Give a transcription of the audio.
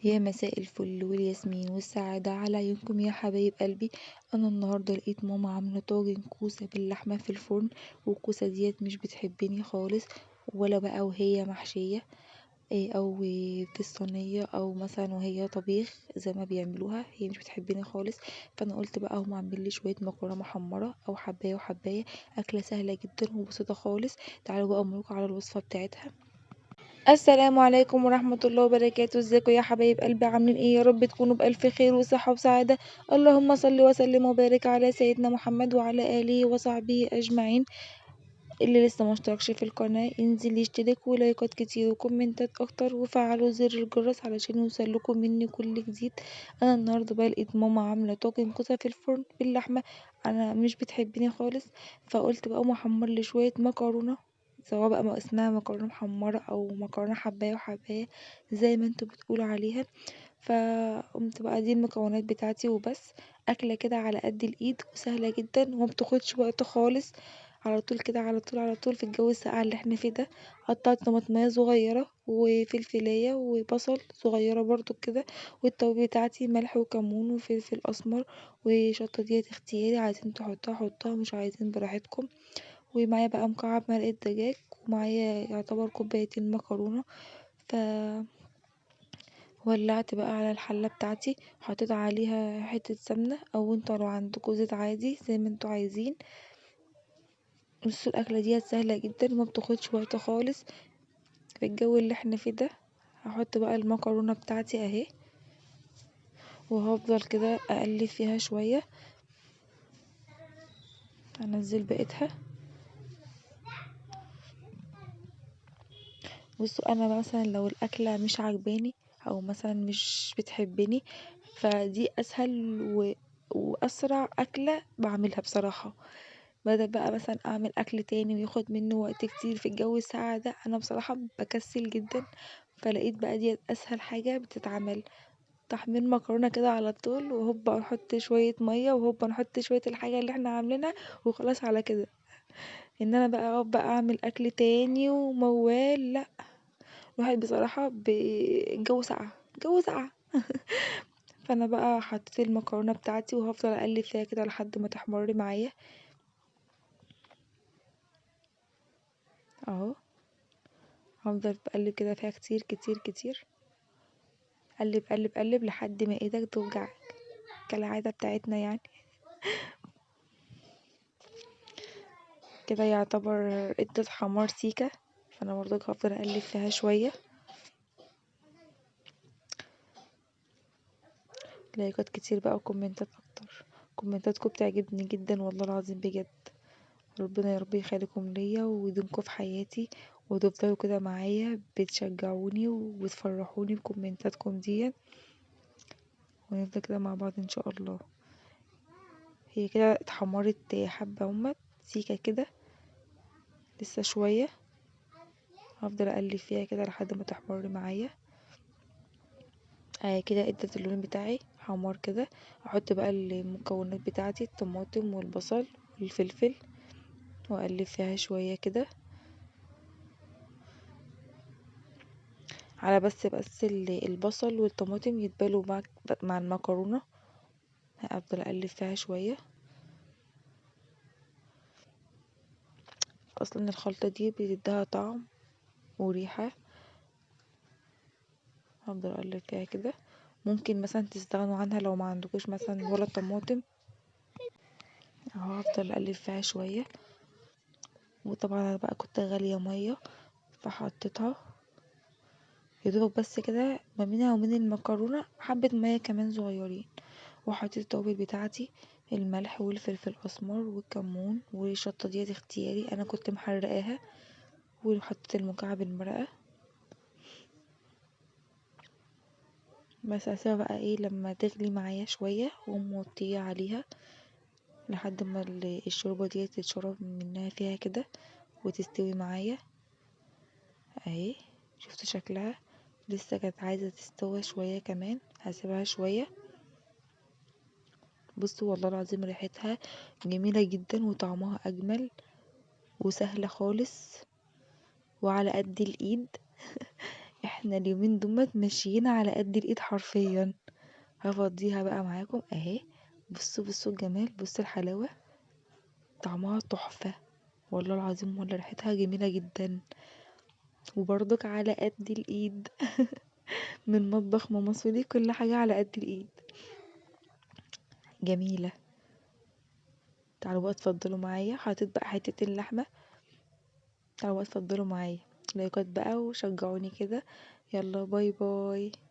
يا مساء الفل والياسمين والسعادة على عيونكم يا حبايب قلبي. انا النهارده لقيت ماما عامله طاجن كوسة باللحمه في الفرن، والكوسه ديت مش بتحبني خالص ولا بقى وهي محشيه او في الصينية او مثلا وهي طبيخ زي ما بيعملوها، هي مش بتحبني خالص. فانا قلت بقى هقوم اعمل لي شوية مكرونه محمرة او حبايه وحبايه، اكله سهلة جدا وبسيطة خالص. تعالوا بقى اقول لكم على الوصفة بتاعتها. السلام عليكم ورحمة الله وبركاته. ازيكم يا حبايب قلبي، عاملين ايه؟ يا رب تكونوا بألف خير وصحة وسعادة. اللهم صل وسلم وبارك على سيدنا محمد وعلى آله وصحبه أجمعين. اللي لسه ما اشتركش في القناة ينزل يشترك، ولايكات كتير وكومنتات اكتر، وفعلوا زر الجرس علشان يوصلكم مني كل جديد. انا النهارده بقى لقيت ماما عامله طاجن كوسة في الفرن باللحمه، انا مش بتحبني خالص، فقلت بقى اقوم احمر لي شوية مكرونه، سواء بقى ما اسمها مكرونه محمرة او مكرونه حبايه وحبايه زي ما انتوا بتقولوا عليها. فقمت بقى دي المكونات بتاعتي وبس. اكله كده على قد الايد وسهلة جدا وما بتاخدش وقت خالص، على طول كده على طول على طول في الجو الساقع اللي احنا فيه ده. قطعت طماطميه صغيرة وفلفلايه وبصل صغيرة برضو كده، والتوابل بتاعتي ملح وكمون وفلفل اسمر وشطه ديت اختياري، عايزين تحطوها حطوها، مش عايزين براحتكم. ومعايا بقى مكعب مرقه دجاج، ومعايا يعتبر كوبايتين مكرونه. ف ولعت بقى على الحلة بتاعتي، حطيت عليها حتة سمنه، او انتوا لو عندكم زيت عادي زي ما انتوا عايزين. بصوا الاكلة ديت سهلة جدا وما بتاخدش وقت خالص في الجو اللي احنا فيه ده. هحط بقى المكرونه بتاعتي اهي، وهفضل كده اقلب فيها شوية، هنزل بقيتها. بصوا انا مثلا لو الاكلة مش عجباني او مثلا مش بتحبني، فدي اسهل واسرع اكله بعملها بصراحة، بدل بقى مثلا اعمل اكل تاني وياخد منه وقت كتير في الجو الساقع ده، انا بصراحة بكسل جدا. فلقيت بقى دي اسهل حاجة بتتعمل، تحمير مكرونه كده على طول، وهوبا نحط شوية مية، وهوبا نحط شوية الحاجة اللي احنا عاملينها، وخلاص على كده. ان انا بقى اقعد بقى اعمل اكل تاني وموال، لا الواحد بصراحة الجو ساقع، الجو ساقع. فانا بقى حطيت المكرونه بتاعتي وهفضل اقلب فيها كده لحد ما تحمر معايا اهو. هفضل بقلب كده فيها كتير كتير كتير، قلب قلب قلب لحد ما ايدك توجعك كالعادة بتاعتنا يعني. كده يعتبر ادت حمار سيكه، فانا برضو هفضل اقلب فيها شوية. لايكات كتير بقى وكومنتات اكتر، كومنتاتكم بتعجبني جدا والله العظيم بجد. ربنا يا رب يخليكم ليا ويديمكم في حياتي، وتفضلوا كده معايا بتشجعوني وبتفرحوني بكومنتاتكم دي، ونفضل كده مع بعض ان شاء الله. هي كده اتحمرت حبه اهمت سيكه كده، لسه شوية هفضل اقلب فيها كده لحد ما تحمر معايا. كده ادت اللون بتاعي حمار كده. احط بقى المكونات بتاعتي، الطماطم والبصل والفلفل، واقلب فيها شوية كده على بس البصل والطماطم يتبلوا مع المكرونه. هفضل اقلب فيها شوية. اصلا الخلطة دي بتديها طعم وريحه. هفضل اقلب فيها كده. ممكن مثلا تستغنوا عنها لو ما عندكوش مثلا ولا طماطم اهو. هفضل اقلب فيها شوية. وطبعا انا بقى كنت غالية مية فحطيتها يدوبك بس كده ما بينها وبين المكرونه حبه مية كمان صغيرين. وحطيت التوابل بتاعتي، الملح والفلفل الاسمر والكمون والشطه ديت اختياري، انا كنت محرقاها. وحطيت المكعب المرقه بس. هسيبها بقى ايه لما تغلي معايا شوية واقوم موطيه عليها لحد ما الشوربة ديت تتشرب منها فيها كده وتستوي معايا اهي. شفتوا شكلها؟ لسه كانت عايزه تستوي شوية كمان، هسيبها شوية. بصوا والله العظيم ريحتها جميلة جدا وطعمها اجمل وسهلة خالص وعلى قد الايد. احنا اليومين دول ماشيين على قد الايد حرفيا. هفضيها بقى معاكم اهي. بصوا بصوا الجمال، بصوا الحلاوة، طعمها تحفة والله العظيم، ولا ريحتها جميلة جدا، وبرضك على قد الايد. من مطبخ ماما سولي كل حاجة على قد الايد. جميلة. تعالوا بقى اتفضلوا معايا. حطيت بقى حتة اللحمة. تعالوا بقى اتفضلوا معايا، لايكات بقى وشجعوني كده. يلا bye bye.